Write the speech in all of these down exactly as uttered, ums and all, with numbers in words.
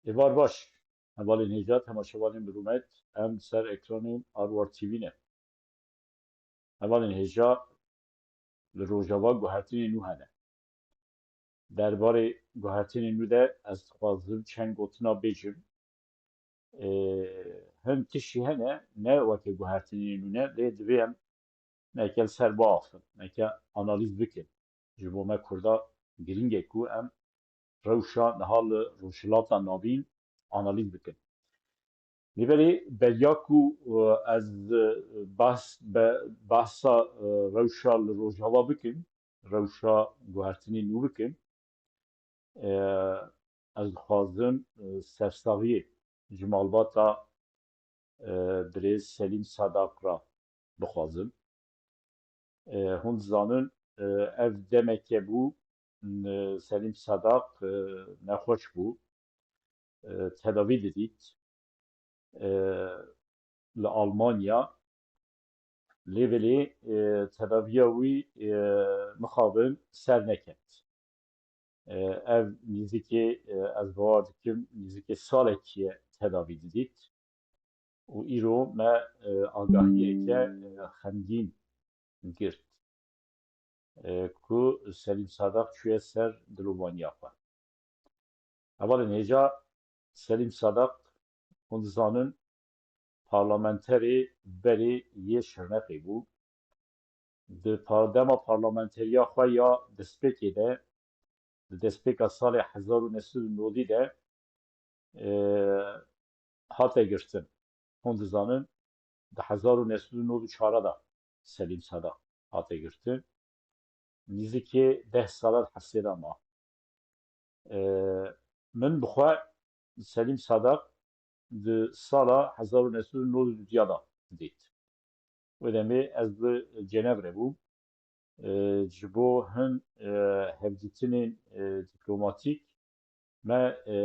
Êvar baş, hevalên hêja, temaşevanên bi rûmet, em ser ekranên Arwar T V ne. Hevalên hêja, li Rojava guhertinên nû hene. Derbarê guhertinên nû de ez dixwazim çend gotina bêjim. Ê, hin tiştî hene, ne weke guhertinên nû ne, lê divê em neke li ser biaxivin, neke analîz bikin. Ji bo me Kurda girîng e ku em rewşa niha li Rojhilata Navîn analîz bikin. Lê belê beriya ku, e, ez, e, behs, be-, behsa, e, rewşa li Rojava bikim, rewşa guhertinê nû bikim, e, ez dixwazim, e, sersaxiyê ji malbata, e, birêz Selîm Sadak re bixwazim. E, hûn dizanin, e, ev demeke bû, e, Selîm Sadak, e, nexweş bû, e, tedavî didît, e, li Almanya. Lê belê, e, tedaviya wî, e, mixabin ser neket. E, ev nîzikê, e, ez bawer dikim, nîzikê salekî ye tedavî didît. Û îro me, e, agahiyeke, e, xemgîn girt, e, ku Selîm Sadak çûye ser dilovaniya xwe. Hevalên hêja, Selîm Sadak, hûn dizanin, parlamenterê berê yê Şirnexê bû. Di par-, dema parlamenteriya xwe ya destpêkê de, di destpêka salê hezar û neh sed û nodî de, e, hate girtin. Hûn dizanin, di hezar û neh sed û nod û çar de Selîm Sadak hate girtin. Nîzikê deh sala di hepsê de ma. E, min bi xwe Selîm Sadak di sala hezar û neh sed û nod û du de dît. Wê demê ez li Cenevre bûm. E, ji bo hin, e, hevdîtinên, e, dîplomatîk me, e,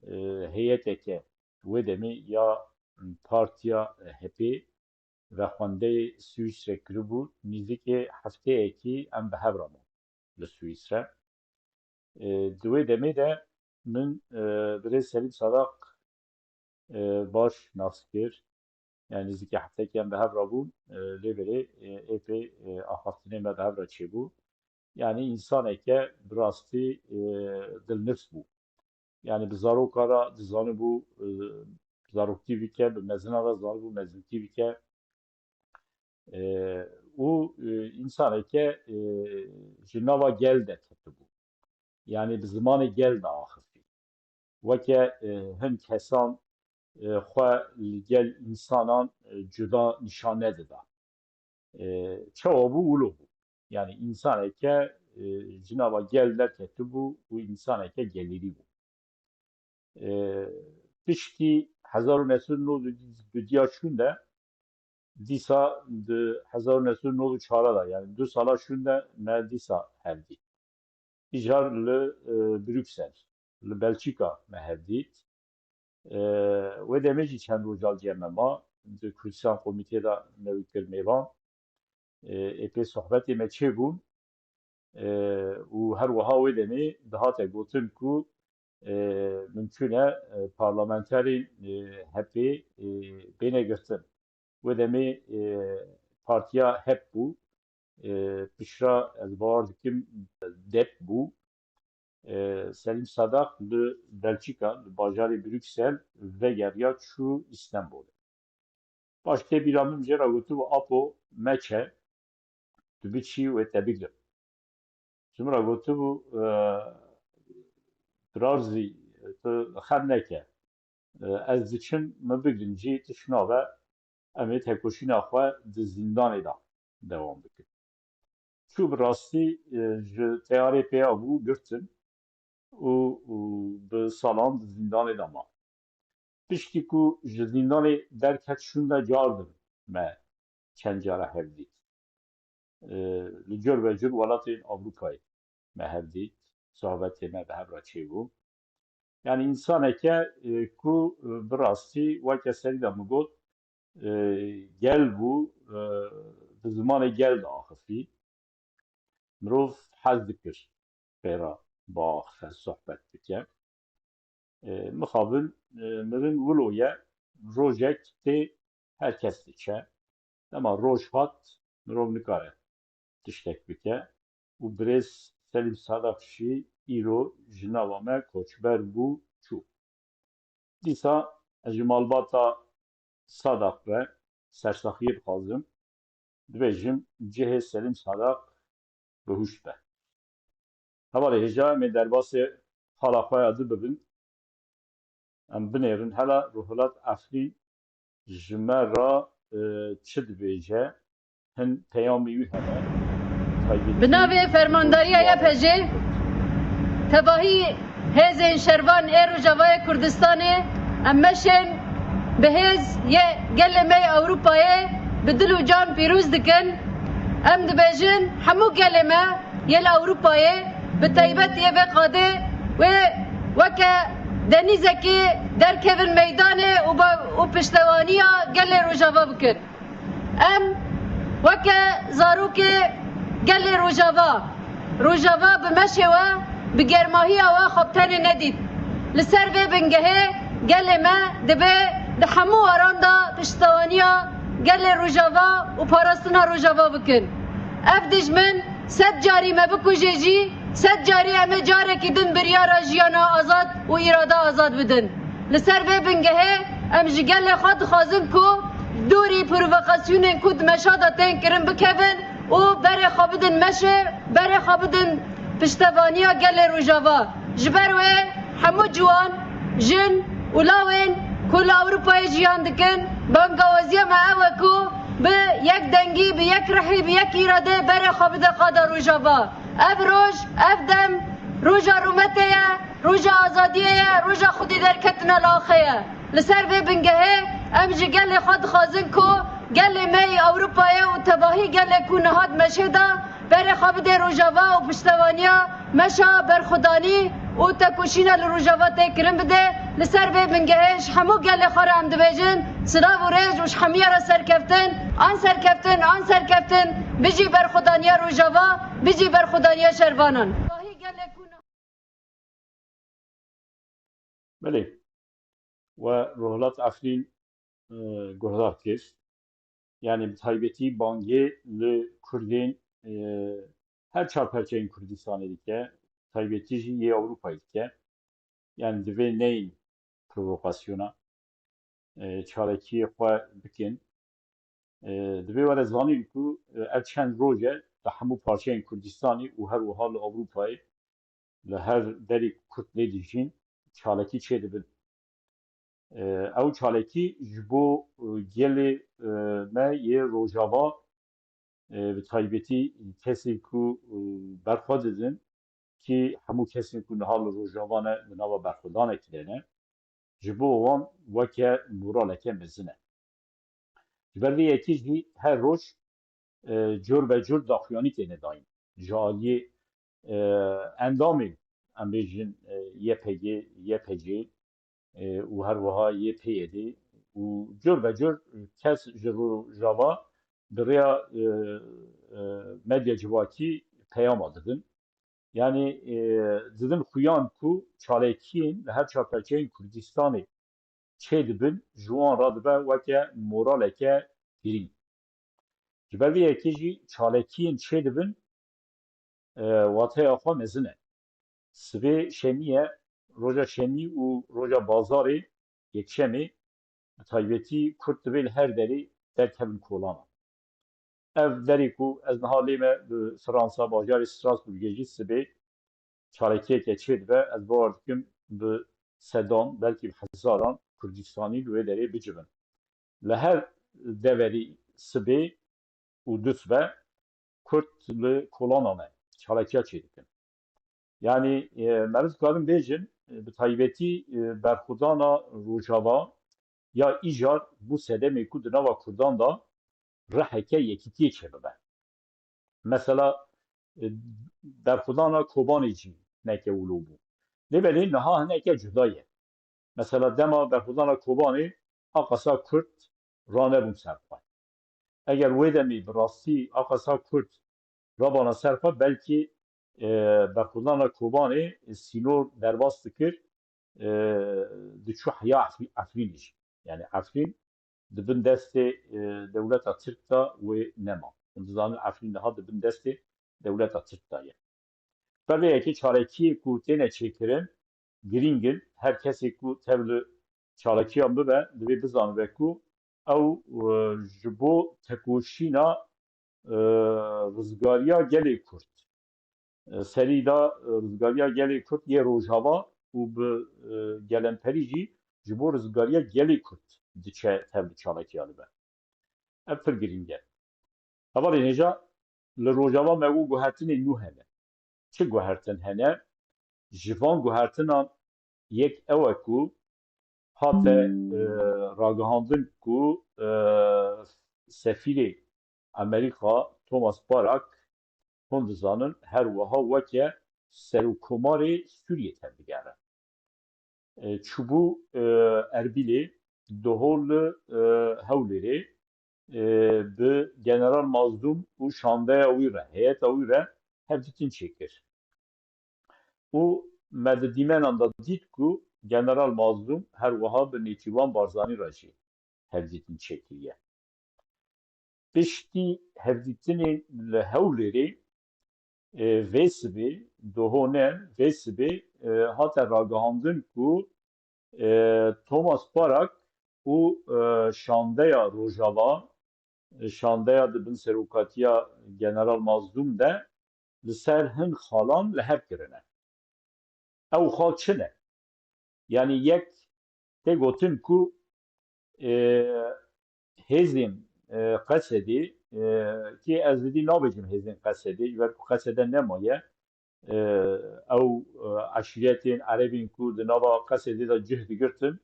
e, heyeteke wê demê ya Partiya H P vexwendeyê Swîsre kiribû, nîzikê hefteyekî em bi hev re bûn li Swîsre. E, di wê demê de min, e, birêz Selîm Sadak, e, baş nas kir. Yani nîzikî heftekî em bi hev re bûn, e, lê belê, e, ê pê, e, axaftinê me bi hev re çêbû. Yani însaneke bi rastî, e, dilnifs bû. Yani bi zaroka re dizanibû, e, zaroktî bike, bi mezina re zanibû mezinkî bike. E, û, e, însaneke, e, ji nava gel de ketibû. Yani bi zimanê gel de axifî. Weke, e, hin kesan, e, xwe li gel însanan, e, cuda nîşan nedida. E, çawa bû, wilo bû. Yani însaneke, e, ji nava gel derketibû û însaneke gelêrî bû. E, piştî hezar û neh sed û nod û du diya çûn de, dîsa di hezar û neh sed û nod û çar de, yani du sala çûn de me dîsa hev dît. Îcar li, e, Brüksel, li Belçîka me hev dît. E, wê demê jî çend roja li cem me ma, di Kurdistan Komîtê de me wî kir mêvan. E, ê pê sohbetê me çêbûn. E, û her wiha wê demê dihate gotin ku, e, mimkûn e, e, parlamenterên, e, H P, e, bêne girtin. Wê demê, e, partiya HEP bû. E, piştre ez bawer dikim DEP bû. E, Selîm Sadak li Belçîka, li bajarê Brüksel vegeriya çû Îstenbolê. Paş tê bîra min jê re gotibû, Apo, meçe, tu biçî wê te bigrin. Ji min re gotibû, e, Birarzî, tu xem neke. E, ez diçim, min bigrin jî tişt nabe, em ê tekoşîna xwe di zîndanê de dewam bikin. Çû bi rastî, e, ji teyarê pêya bû, girtin û, û bi salan di zîndanê de ma. Piştî ku ji zîndanê derket, şûnde cardin me çend cara hev dît. E, li cur ve cur welatên Ewropayê me hev dît, sohbetê me bi hev re çêbû. Yani însaneke, e, ku, e, bi rastî weke serî de min got, e, gel bû, e, bi zimanê gel diaxifî. Mirov hez dikir pê re biaxife, sohbet bike. E, mixabin, e, mirin wilo ye, rojek tê her kes diçe. Dema roj hat, mirov nikare tiştek bike û birêz Selîm Sadak jî îro ji nava me koçber bû çû. Dîsa ez ji malbata Sadak re sersaxiyê dixwazim. Dibêjim cihê Selîm Sadak bihuşt be. Hevalê hêja em ê derbasê xala xwe ya di bibin. Em binêrin hela Ruhilat Efrîn ji me re, e, çi dibêje, hin peyamê wî hene. Bi navê Fermandariya Y P G, tevahî hêzên şervan ê Rojavayê Kurdistanê, em meşên bi hêz yê gelê me yê Ewropayê bi dil û can pîroz dikin. Em dibêjin hemû gelê me yê li Ewropayê, bi taybet yê vê qadê wê weke denîzekê derkevin meydanê û ba-, û piştevaniya gelê Rojava bikin. Em weke zarokê gelê Rojava, Rojava bi meşê we, bi germahiya we xwe bi tenê nedît. Li ser vê bingehê gelê me divê di hemû waran de piştevaniya gelê Rojava û parastina Rojava bikin. Ev dijmin sed carî me bikuje jî, sed carî em ê carekî din biryara jiyana azad û îrada azad bidin. Li ser vê bingehê em ji gelê xwe dixwazin ku dûrî provokasyonên ku di meşa de tên kirin bikevin û berê xwe bidin meşê, berê xwe bidin piştevaniya gelê Rojava. Ji ber wê hemû ciwan, jin û lawên ku li Ewropayê jiyan dikin, bangawaziya me ew e ku bi yek dengî, bi yek rihî, bi yek îradê berê xwe bide qada Rojava. Ev roj, ev dem, roja rûmetê ye, roja azadiyê ye, roja xwedî derketina li axê ye. Li ser vê bingehê em ji gelê xwe dixwazin ku gelê me yê Ewropayê û tevahî gelê ku niha di meşê de berê xwe bidê Rojava û piştevaniya meşa berxwedanî û tekoşîna li Rojava tê kirin bidê. Li ser vê bingehê ji hemû gelê xwe re em dibêjin silav û rêz û ji hemiya re serkeftin, an serkeftin, an serkeftin, bijî berxwedaniya Rojava, bijî berxwedaniya şervanan. Belê. We Ruhilat Efrîn, e, guhdar kir. Yani bi taybetî bangê li Kurdên, e, her çar perçeyên Kurdistanê dike, taybetî jî yê Ewropayê dike. Yani divê neyên provokasyona, e, çalakiyê xwe bikin. E, divê were zanîn ku, e, ev çend roj e li hemû parçeyên Kurdistanê û her wiha li Ewropayê, li her derê ku Kurd lê dijîn, çalakî çêdibin. E, ew çalakî ji bo, e, gelê, e, me yê Rojava, e, bi taybetî kesên ku, e, berxwe didin, kî hemû kesên ku niha li Rojava ne, di nava berxwedanekî de ne, ji bo wan weke moraleke mezin e. Ji ber vê yekê jî her roj, e, cor be cor daxuyanî têne dayîn. Ji aliyê, e, endamên, em bêjin, e, Y P G, Y P C, e, û her wiha Y P Y D û cor be cor kes ji Rojava bi rêya, e, e, medya civakî peyama didin. Yani, e, didin xuyan ku çalakiyên li her çar perçeyên Kurdistanê çêdibin, ji wan re dibe weke moraleke girîng. Ji ber vê yekê jî çalakiyên çêdibin, e, wateya xwe mezin e. Sibê şemî ye, roja şemî û roja bazarê, yekşemê, bi taybetî Kurd divê li her derê derkevin kolanan. Ev derê ku ez niha lê me li Fransa, bajarê Strasbourgê jî sibê çalakiyeke çêdibe, ez bawer dikim bi sedan, belkî bi hezaran Kurdistanî li wê derê bicivin. Li her deverî sibê û dusbe Kurd li kolanan e, çalakiya çêdikin. Yani, e, meriv dikarin bêjin, e, bi taybetî, e, berxwedana Rojava ya îcar bû sedemê ku di nava Kurdan de riheke yekîtiyê çêbibe. Mesela, e, berxwedana Kobanê jî hineke wilo bû. Lê belê niha hineke cuda ye. Mesela dema berxwedana Kobanê aqasa Kurd ranebûn ser xwe. Eger wê demê bi rastî aqasa Kurd rabana ser xwe, belkî, e, berxwedana Kobanê sînor derbas dikir, e, diçû heya Efrî-, Efrînê jî. Yani Efrîn di bin destê, e, dewleta Tirk de wê nema. Hûn dizanin Efrîn niha di bin destê dewleta Tirk de ye. Bi vê yekê çalakiyê ku têne çêkirin girîng in. Her kesê ku tev li çalakiyan bibe, divê bizanibe ku ew, e, ji bo tekoşîna, e, rizgariya gelê Kurd, e, serî de, e, rizgariya gelê Kurd yê Rojava û bi, e, gelemperî jî ji bo rizgariya gelê Kurd diçe tev li çalakiya dibe. Ev pir girîng e. Hevalên hêja, li Rojava me got guhertinên nû hene. Çi guhertin hene? Ji van guhertinan yek ew e ku hate, e, ragihandin ku, e, sefîrê Amerîka Thomas Barak, hûn dizanin, her wiha weke serokkomarê Sûriyê tevdigere. E, çûbû, e, Erbîlê, diho li, e, Hewlêrê, e, bi General Mazlûm û şandeya wî re, heyeta wî re hevdîtin çêkir. Û me di dîmenan de dît ku General Mazlûm her wiha bi Nêçîrvan Barzanî re jî hevdîtin çêkiriye. Piştî hevdîtinên li Hewlêrê, e, vê sibê, doho ne, vê sibê, e, hate ragihandin ku, e, Thomas Barak û, e, şandeya Rojava, e, şandeya di bin serokatiya General Mazlûm de li ser hin xalan li hev kirine. Ew xal çi ne? Yanî yek tê gotin ku, e, hêzên, e, Qesedê, e, ki ez didî nabêjim hêzên Qesedê, ji ber ku Qesede nemaye, e, ew, e, eşîretên Erebên ku di nava Qesedê de cih digirtin,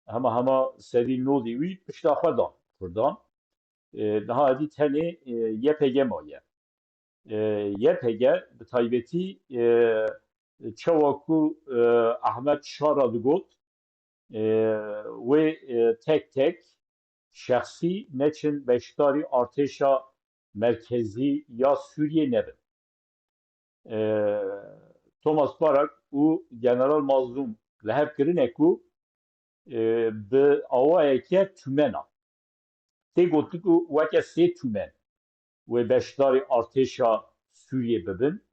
hema hema serî nodî wî pişta xwe da Kurdan. E, niha edî tenê, e, Y P G maye. E, Y P G bi taybetî, e, çawa ku, e, Ahmet Şara digot, e, wê, e, tek tek şexsî neçin beşdarî artêşa merkezî ya Sûriyê nebin. E, Thomas Barak û General Mazlûm li hev kirine ku, e, bi awayeke tûmena. Tê gotin ku weke sê tûmen wê beşdarî artêşa Sûriyê bibin.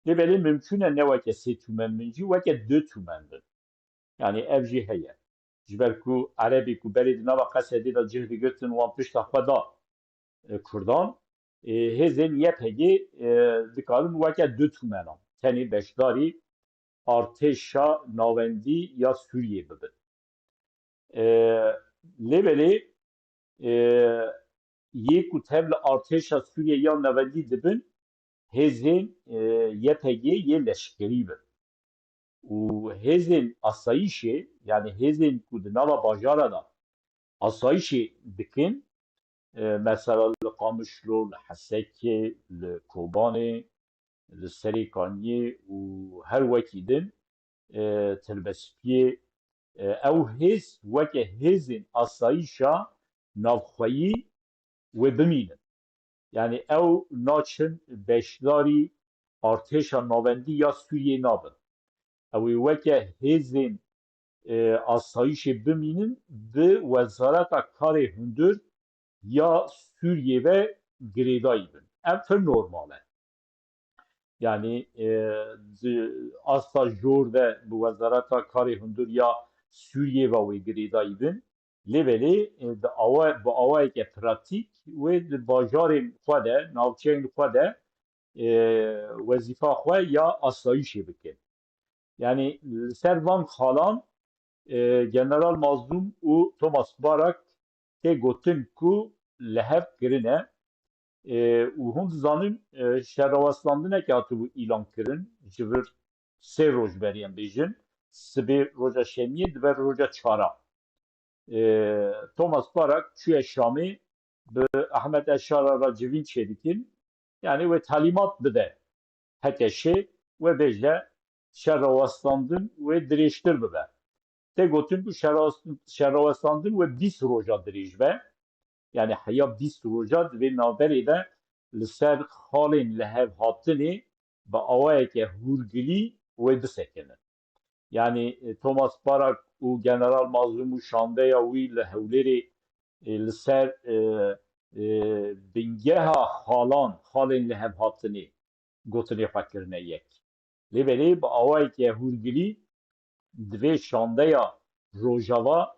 Lê belê mimkûn e ne weke sê tûmen bin jî, weke du tûmen bin. Yanî ev jî heye. Ji ber ku Erebî ku berê di nava Qesedê de cih digirtin, wan pişta xwe da, e, Kurdan, e, hêzên Y P G, e, dikarin weke du tûmenan tenê beşdarî artêşa navendî ya Sûriyê bibin. E, lê belê, e, yê ku tev li artêşa Sûriyê ya navendî dibin, hêzên, e, Y P G yê leşkerî bin. Û hêzên asayîşê, yanî hêzên ku di nava bajara de asayîşê dikin, e, mesela li Qamişlo, li Hesekê, li Kobanê, li Serêkaniyê û her wekî din, e, Tilbespiyê, e, ew hêz weke hêzên asayîşa navxweyî wê bimînin. Yanî ew naçin beşdarî artêşa navendî ya Sûriyê nabin. Ew ê weke hêzên, e, asayîşê bimînin, bi Wezareta Karê Hundir ya Sûriyê ve girêdayî bin. Ev pir normal e. Yanî, e, di asta jor de bi Wezareta Karê Hundir ya Sûriyê ve wê girêdayî bin. Lê belê, e, di awa-, bi awayeke pratîk wê di bajarên xwe de, navçeyên xwe de, e, wezîfa xwe ya asayîşê bikin. Yanî li ser van xalan, e, General Mazlûm û Thomas Barak tê gotin ku li hev kirine, e, û hûn dizanin, e, şerrawestandineke hatibû îlan kirin ji vir sê roj berî em bêjin, sibê roja şemiyê dibe roja çara. E, Thomas Barak çûye Şamê, bi Ahmet Eşara re civîn çêdikin. Yanî wê talîmat bide H T Ş'ê, wê bêje şerrawestandin wê dirêjtir bibe. Tê gotin ku şerrawest-, şerrawestandin wê bîst roja dirêj be. Yanî heya bîst roja di vê navberê de li ser xalên li hev hatinê bi awayeke hûrgilî wê bisekinin. Yanî, e, Thomas Barak û General Mazlûm û şandeya wî li Hewlêrê, e, li ser, e, e, bingeha xalan, xalên li hev hatinê gotinê xwe kirine yek. Lê belê bi awayeke hûrgilî divê şandeya Rojava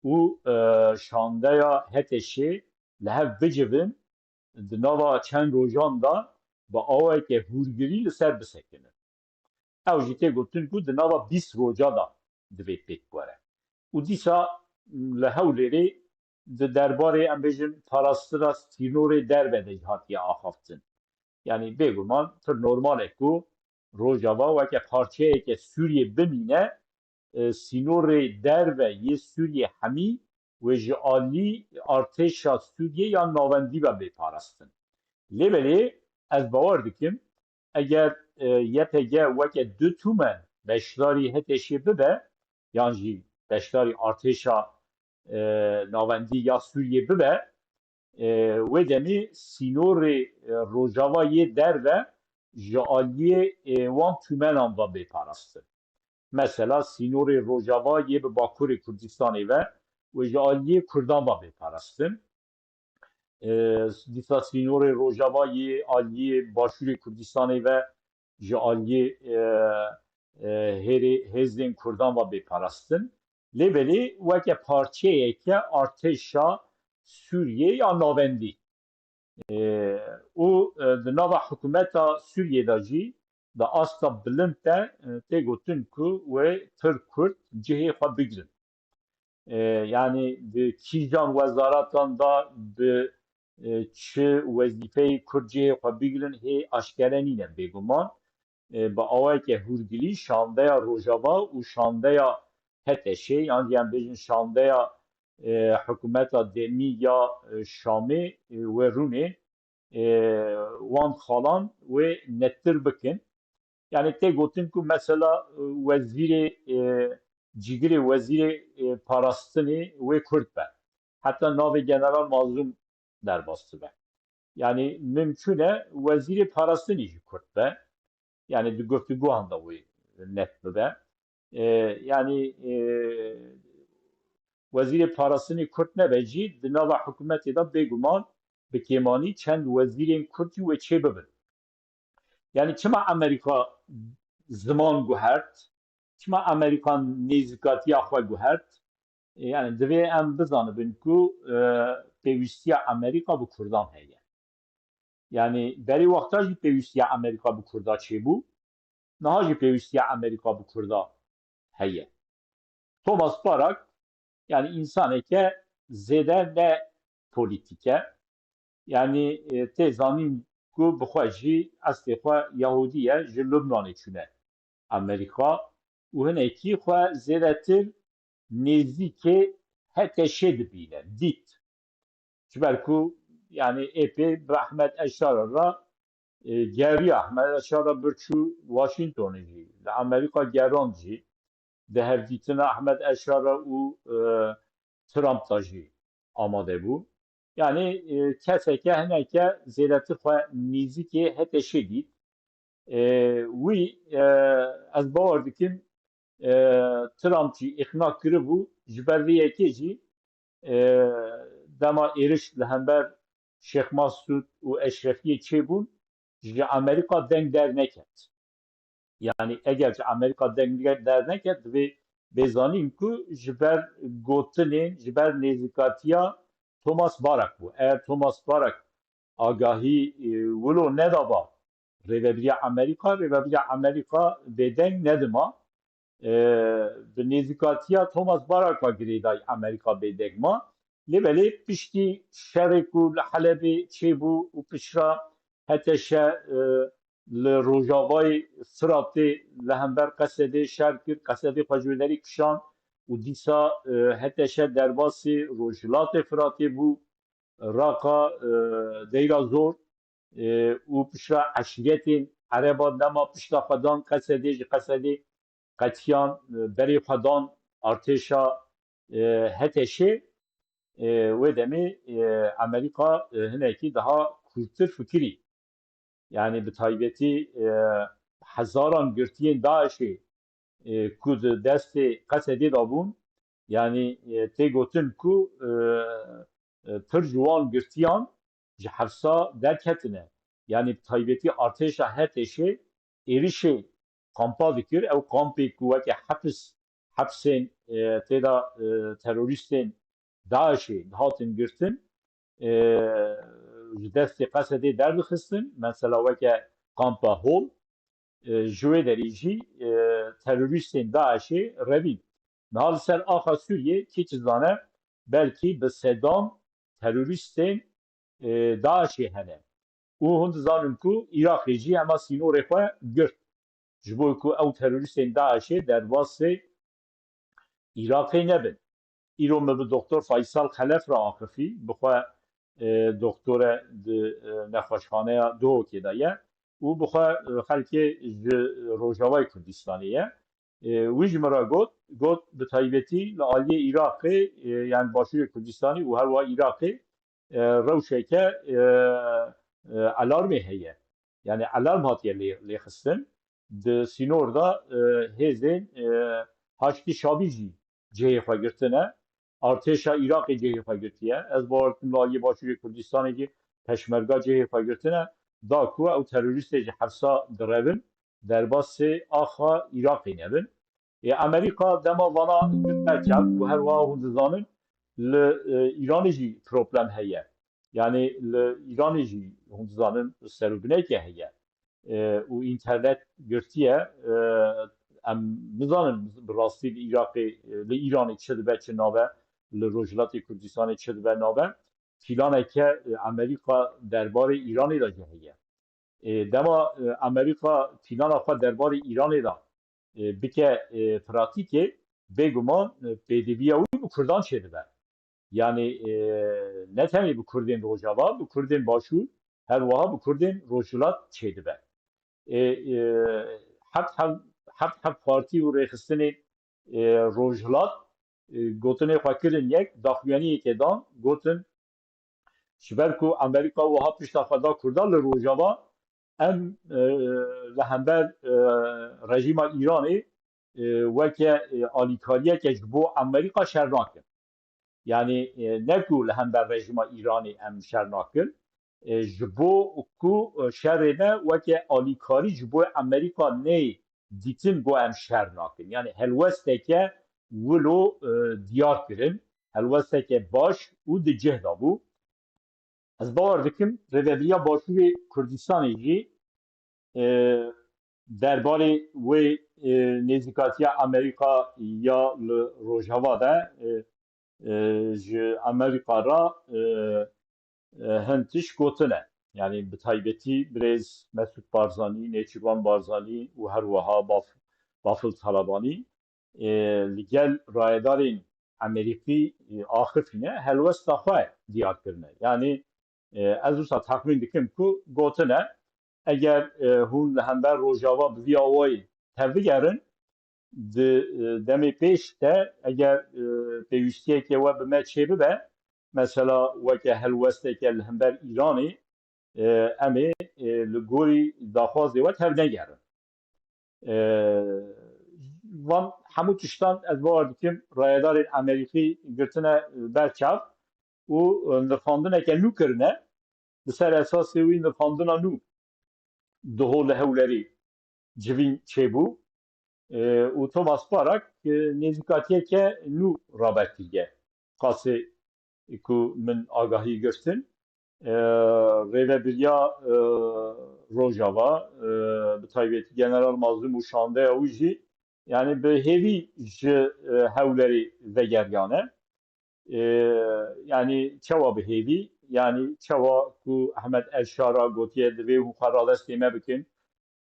û, e, şandeya HTŞ'ê li hev bicivin, di nava çend rojan de bi awayeke hûrgilî li ser bisekinin. Ew jî tê gotin ku di nava bîst roja de divê pêk were. Û dîsa li Hewlêrê di derbarê, em bêjin, parastina sînorê derve de jî hatiye axaftin. Yanî bêguman pir normal e ku Rojava weke parçeyeke Sûriyê bimîne, e, sînorê derve yê Sûriyê hemî wê ji alî artêşa Sûriyê ya navendî ve bê parastin. Lê belê ez bawer dikim, eger, e, YPG weke du tûmen beşdarî HTŞ'ê bibe, yan jî beşdarî artêşa, e, navendî ya Sûriyê bibe, e, wê demê sînorê, e, Rojava yê derve ji aliyê, e, wan tûmenan ve bê parastin. Mesela sînorê Rojava yê bi Bakurê Kurdistanê ve wê ji aliyê Kurdan ve bê parastin. E, dîsa sînorê Rojava yê aliyê Başûrê Kurdistanê ve ji aliyê, e, e, hêrê hêzên Kurdan ve bê parastin. Lê belê weke parçeyeke artêşa Sûriyê ya navendî. E, û, e, di nava hikûmeta Sûriyê de jî di asta bilind de, e, tê gotin ku wê pir Kurd cihê xwe bigrin. E, yanî di kîjan wezaratan de bi, e, çi wezîfeyê Kurd cihê xwe bigrin hê aşkere nîne bêguman. E, bi awayeke hûrgilî şandeya Rojava û şandeya HTŞ'ê, yan jî em bêjin şandeya, e, hikûmeta demî ya, e, Şamê, e, wê rûnê, e, wan xalan wê nettir bikin. Yanî tê gotin ku mesela, e, wezîrê, e, cîgirê wezîrê, e, parastinê wê Kurd be. Heta navê General Mazlûm derbas dibe. Yanî mimkûn e wezîrê parastinê jî Kurd be. Yanî di guftûgohan de wê net bibe. E, yanî, e, wezîrê parastinê Kurd nebe jî di nava hikûmetê de bêguman bi kêmanî çend wezîrên Kurd jî wê çê bibin. Yanî çima Amerîka ziman guhert? Çima Amerîka nêzîkatiya xwe guhert? E, yanî divê em bizanibin ku, e, pêwîstiya Amerîka bi Kurdan heye. Yanî berî wexta jî pêwîstiya Amerîka bi Kurda çêbû, niha jî pêwîstiya Amerîka bi Kurda heye. Thomas Barak, yanî însaneke zêde ne polîtîk e. Yanî, e, tê zanîn ku bi xwe jî eslê xwe Yahûdî ye, ji Lubnanê çûne Amerîka û hinekî xwe zêdetir nêzîkê HTŞ'ê dibîne, dît. Ji ber ku, yanî, êpê bi Ehmed Eşara re, e, geriya. Ehmed Eşara bir çû Washingtonê jî, li Amerîka gerand jî, di hevdîtina Ehmed Eşara û, e, Trump de jî amade bû. Yanî, e, keseke hineke zêdetir xwe nêzîkê HTŞ'ê dît. E, wî, e, ez bawer dikim, e, Trump jî îqna kiribû, ji ber vê yekê jî, e, dema êriş li hember Şêx Masûd û Eşrefiyê çêbûn, ji Amerîka deng derneket. Yanî eger ji Amerîka deng derneket, divê bê zanîn ku ji ber gotinên, ji ber nêzîkatiya Thomas Barak bû. Eger Thomas Barak agahî, e, wilo nedaba Rêvebiriya Amerîka, Rêvebiriya Amerîka bêdeng nedima. E, bi nêzîkatiya Thomas Baraka girêdayî Amerîka bêdeng ma. Lê belê piştî şerê ku li Helebê çêbû û piştre HTŞ, e, li rojavayê Firatê li hember Qesedê şer kir, Qesedê xwe ji wê derê kişand û dîsa, e, HTŞ derbasî rojhilatê Firatê bû, Raqa, e, Deyra Zor, e, û piştre eşîretên Ereba dema pişta xwe dan Qesedê, ji Qesedê qetiyan, e, berê xwe dan artêşa, e, HTŞ'ê, e, wê demê, e, Amerîka, e, hinekî daha kûrtir fikirî. Yanî bi taybetî, e, hezaran girtiyên DAIŞ'ê e, ku di destê Qesedê de bûn, yanî, e, tê gotin ku, e, e, pir ji wan girtiyan ji hefsa derketine. Yanî bi taybetî artêşa H T Şê êrişê kampa dikir. Ew kampê ku weke hepis, hepsên, e, tê de, e, terorîstên DAIŞê dihatin girtin, e, ji destê Qesedê derdixistin. Mesela weke kampa Hol, e, ji wê derê jî, e, terorîstên DAIŞê revîn. Niha li ser axa Sûriyê kî çi zane, belkî bi sedan terorîstên, e, DAIŞê hene. Û hûn dizanin ku Iraqê jî hema sînorê xwe girt. Ji bo ku ew terorîstên DAIŞê derbasê Iraqê nebin. Îro min bi Doktor Faysal Xelef re axifî, bi xwe, e, doktor e di, e, nexweşxaneya Duhokê de ye û bi xwe, e, xelkê ji Rojavayê Kurdistanê ye. E, wî ji min re got, got, bi taybetî li aliyê Iraqê, e, yani Başûrê Kurdistanê û herwiha Iraqê, e, rewşeke, e, e, alarmê heye. Yani alarm hatiye lê, lêxistin. Di sînor de, e, hêzên, e, Haştî Şabî jî cihê xwe girtine. Artêşa Iraqê cihê xwe girtiye. Ez bawer dikim li aliyê Başûrê Kurdistanê jî Peşmerga cihê xwe girtine. Da ku ew terorîstê ji hefsa direvin, derbasê axa Iraqê nebin. Ê, Amerîka dema vana girt berçav û her wiha hûn dizanin li, e, Îranê jî problem heye. Yani li Îranê jî hûn dizanin ser û bineke heye. E, û înternet girtiye. E, em nizanin bi rastî li Iraqê, e, li Îranê çi dibe, çi nabe, li Rojhilatê Kurdistanê çi dibe, nabe. Planeke, e, Amerîka derbarê Îranê de jî heye. E, dema, e, Amerîka plana xwe derbarê Îranê de, e, bike, e, pratîkê, bêguman, e, pêdiviya wî bi Kurdan çêdibe. Yani, e, ne tenê bi Kurdên Rojava, bi Kurdên Başûr, her wiha bi Kurdên Rojhilat çêdibe. E, e, heft, heft, heft, heft partî û rêxistinê, e, Rojhilat, e, gotinê xwe kirin yek, daxuyaniyekê dan, gotin, ji ber ku Amerîka wiha pişta xwe da Kurdan li Rojava, em, e, li hember, e, rejîma Îranê, e, weke, e, alîkariyeke ji bo Amerîka şer nakin. Yani, e, ne ku li hember rejîma Îranê em şer nakin, e, ji bo ku, e, şerê me weke alîkarî ji bo Amerîka neyê dîtin, got em şer nakin. Yani helwesteke wilo, e, diyar kirin, helwesteke baş û di cih de bû. Ez bawer dikim rêvebiriya Başûrê Kurdistanê jî, e, derbarê wê, e, nêzîkatiya Amerîka ya li Rojava de, e, e, ji Amerîka re, e, e, hin tişt gotine. Yani bi taybetî birêz Mesûd Barzanî, Nêçîrvan Barzanî û her wiha Baf-, Bafil Talabanî, e, li gel rayedarên Amerîkî, e, axifîne, helwesta xwe diyar kirine. Yani, e, ez wisa texmîn dikim ku gotine, eger, e, hûn li hember Rojava bi vî awayî tevbigerin, di, e, demê pêş de eger, e, pêwîstiyeke we bi me çêbibe, mesela weke helwesteke li hember Îranê, e, em ê, e, li gorî daxwazê we tevnegerin. E, van hemû tiştan ez bawer dikim rayedarên Amerîkî girtine ber çav û nirxandineke nû kirine. Li ser esasê wî nirxandina nû di holê Hewlerê civîn çêbû. E, û Thomas Parak, e, nêzîkatiyeke nû rabe kiriye. Qasê ku min agahî girtin, e, rêvebiriya, e, Rojava, e, bi taybetî General Mazlûm û şandeya wî jî, yani bi hêvî ji, e, Hewlerê vegeriyane. E, yani çawa bi hêvî, yani çawa ku Ehmed Elşara gotiye, divê hûn xwe radestê me bikin,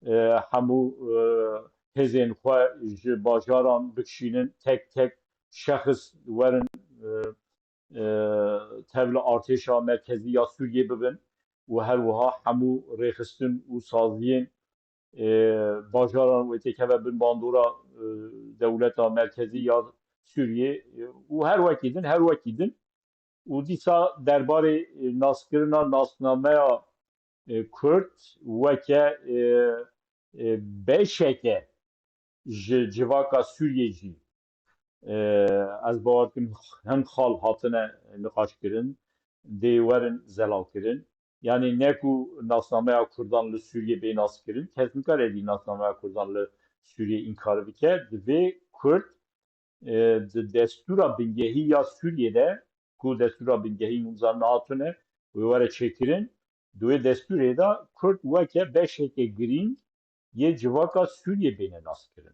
e, hemû, e, hêzên xwe ji bajaran bikişînin, tek tek şexs werin, e, e, tevli artêşa merkezî ya Sûriyê bibin û her wiha hemû rêxistin û saziyên, e, bajaran wê têkeve bin bandora, e, dewleta merkezî ya Sûriyê, e, û her wekî din, her wekî din. Û dîsa derbarê, e, naskirina nasnameya, e, Kurd weke, e, e, beşeke ji civaka Sûriyê jî, e, ez bawer dikim, hin xal hatine niqaşkirin, dê werin zelalkirin. Yanî ne ku nasnameya Kurdan li Sûriyê bê naskirin, kes nikare dî nasnameya Kurdan li Sûriyê înkar bike, divê Kurd, e, di destûra bingehî ya Sûriyê de, ku destûra bingehî nûza nehatine, wê were çêkirin, di wê destûrê de Kurd weke beşeke girîng yê civaka Sûriyê bêne naskirin.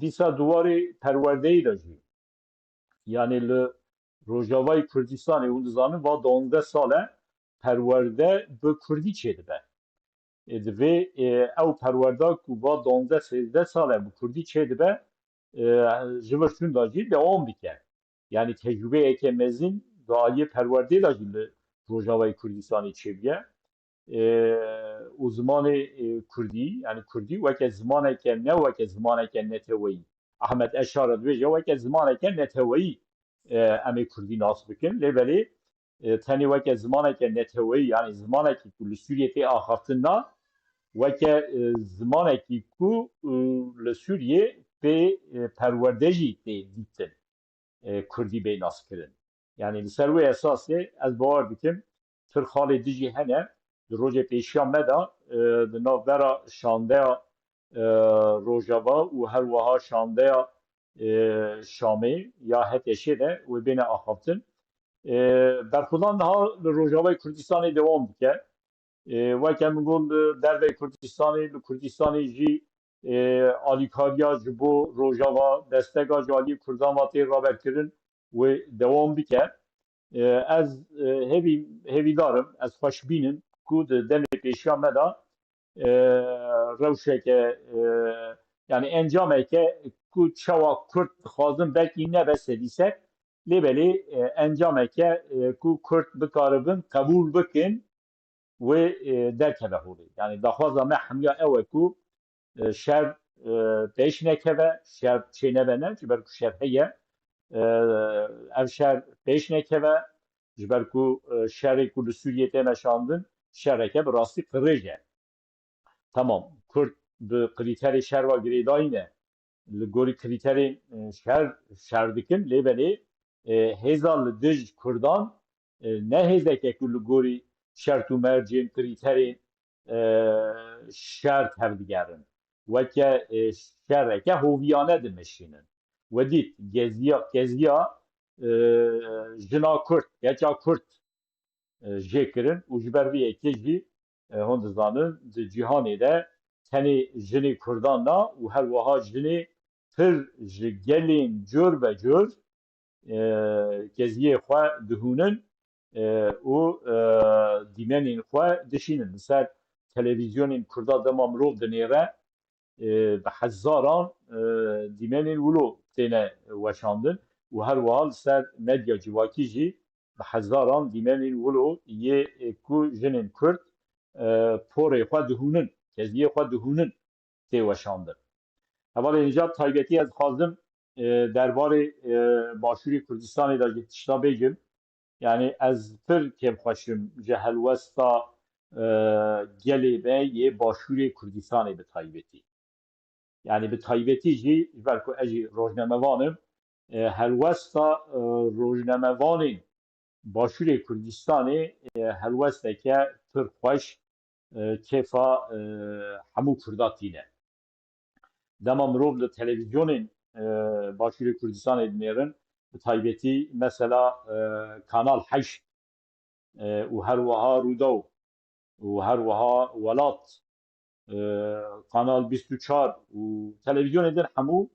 Dîsa di warê perwerdeyê de jî, yanî li Rojavayê Kurdistanê, hûn dizanin, va duwazdeh sal e perwerde bi Kurdî çêdibe. E, divê, e, ew perwerda ku va duwazdeh sêzdeh sal e bi Kurdî çêdibe, e, ji vir şûnda jî dewam bike. Yanî tecrûbeyeke mezin di aliyê perwerdê de jî li Rojavayê Kurdistanê çêbûye. E, û zimanê, e, Kurdî, yanî Kurdî weke zimaneke, ne weke zimaneke neteweyî. Ahmet Eşara dibêje weke zimaneke neteweyî, e, em ê Kurdî nas bikin. Lê belê, e, tenê weke zimaneke neteweyî, yanî zimanekî ku li Sûriyê tê axaftin na, weke, e, zimanekî ku, e, li Sûriyê tê, e, perwerde jî tê dîtin, e, Kurdî bê naskirin. Yanî li ser wê esasê ez bawer dikim, pir xalê din jî hene. Di rojê pêşiya me de, e, di navbera şandeya, e, Rojava û her wiha şandeya, e, Şamê ya H T Ş'ê de wê bêne axaftin. E, berxwedan niha li Rojavayê Kurdistanê dewam dike. E, weke min got, li derveyî Kurdistanê, li Kurdistanê jî, e, alîkariya ji bo Rojava, desteka ji aliyê Kurdan ve tê raberkirin, wê dewam bike. E, ez, e, hêvî-, hêvîdar im, ez xweşbîn im ku di demê pêşiya me de, e, rewşeke, e, yanî encameke ku çawa Kurd dixwazin belkî nebe sedî sed, lê belê, e, encameke, e, ku Kurd bikaribin qebûl bikin, wê, e, derkeve holê. Yanî daxwaza me hemiya ew e ku, e, şer, e, pêş nekeve, şer çênebe ne, ji ber ku şer heye, e, ev şer pêş nekeve, ji ber ku, e, şerê ku li Sûriyê tê meşandin, şereke bi rastî qirêj e. Tamam, Kurd bi krîterê şer ve girêdayî ne. Li gorî krîterên, e, şer, şer dikin, lê belê, e, hêza li dij Kurdan, e, ne hêzeke ku li gorî şert û mercên, krîterên, e, şer tevdigerin. Weke, e, şereke hoviyane dimeşînin. We dît, geziya, keziya, e, jina Kurd, keça Kurd, e, jê kirin û ji ber vê yekê jî, e, hûn dizanin, di cîhanê de tenê jinê Kurdan na û her wiha jinê pir ji gelên cur be cur, e, keziyê xwe dihûnin, e, û, e, dîmenên xwe dişînin. Li ser televîzyonên Kurda dema mirov dinêre, e, bi hezaran, e, dîmenên wilo têne weşandin û her wiha li ser medya civakî jî bi hezaran dîmenên wilo yê, e, ku jinên Kurd, e, porê xwe dihûnin, keziyê xwe dihûnin tê weşandin. Hevalên hêja, bi taybetî ez dixwazim, e, derbarê, e, Başûrê Kurdistanê de jî tişta bêjim. Yanî ez pir kêfxweş im ji helwesta, e, gelê me yê Başûrê Kurdistanê bi taybetî. Yanî bi taybetî jî, ji ber ku ez jî rojnamevan im, e, helwesta, e, rojnamevanên Başûrê Kurdistanê, e, helwesteke pir xweş, e, kêfa, e, hemû Kurda tîne. Dema mirov li televîzyonên, e, Başûrê Kurdistanê dinêrin, bi taybetî mesela, e, Kanal heşt, e, û her wiha Rûdaw û her wiha Welat, e, Kanal bîst û çar û televîzyonê din hemû,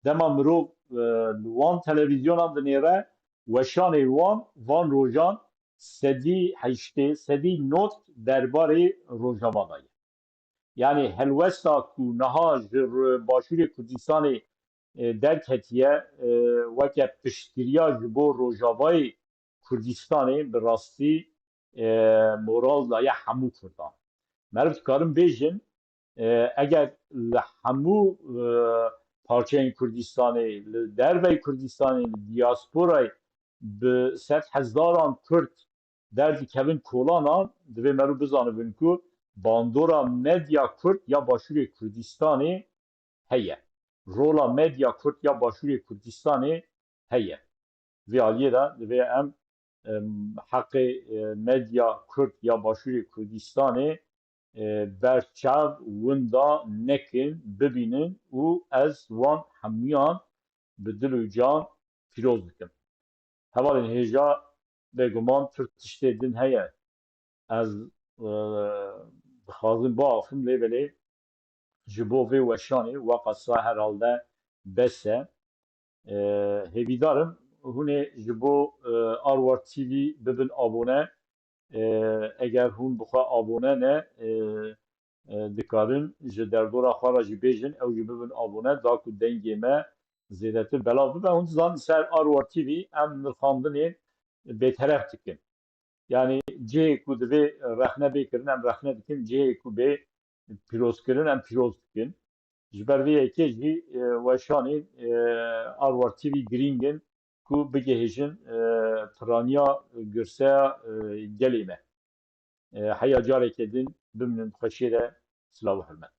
dema mirov, e, li wan televîzyonan dinêre, weşanê wan van rojan sedî heştê, sedî nod derbarê Rojava de ye. Yanî helwesta ku niha ji r-, Başûrê Kurdistanê, e, derketiye, e, weke piştgiriya ji bo Rojavayê Kurdistanê bi rastî, e, moral daye hemû Kurdan. Meriv dikarin bêjin, e, eger li hemû, e, parçeyên Kurdistanê, li derveyî Kurdistanê, li diasporayê bi sed hezaran Kurd derdikevin kolanan, divê meriv bizanibin ku bandora medya Kurd ya Başûrê Kurdistanê heye. rola medya Kurd ya Başûrê Kurdistanê heye. Vê aliyê de divê em, em, heqê, e, medya Kurd ya Başûrê Kurdistanê, e, berçav winda nekin, bibînin û ez wan hemûyan bi dil û can pîroz dikim. Hevalên hêja, bêguman pir tiştê din heye. Ez, e, dixwazim biaxivim, lê belê ji bo vê weşanê, weqasa herhalde bes e. E, hêvîdar im hûn ê ji bo, e, Arwar T V bibin abone. E, eger hûn bi xwe abone ne, e, e, dikarin ji derdora xwe re jî bêjin, ew jî bibin abone, da ku dengê me zêdetir belav bibe. Hûn dizanin ser Arwar T V em nirxandinê bêteref dikin. Yani cihê ku divê rexne bê kirin, em rexne dikin, cihê ku bê pîrozkirin, em pîroz dikin. Ji ber vê yekê jî, e, weşanên, e, Arwar T V girîng in ku bigihêjin, e, piraniya girseya, e, gelê me. E, heya careke din biminin xweşiyê de, silav û hurmet.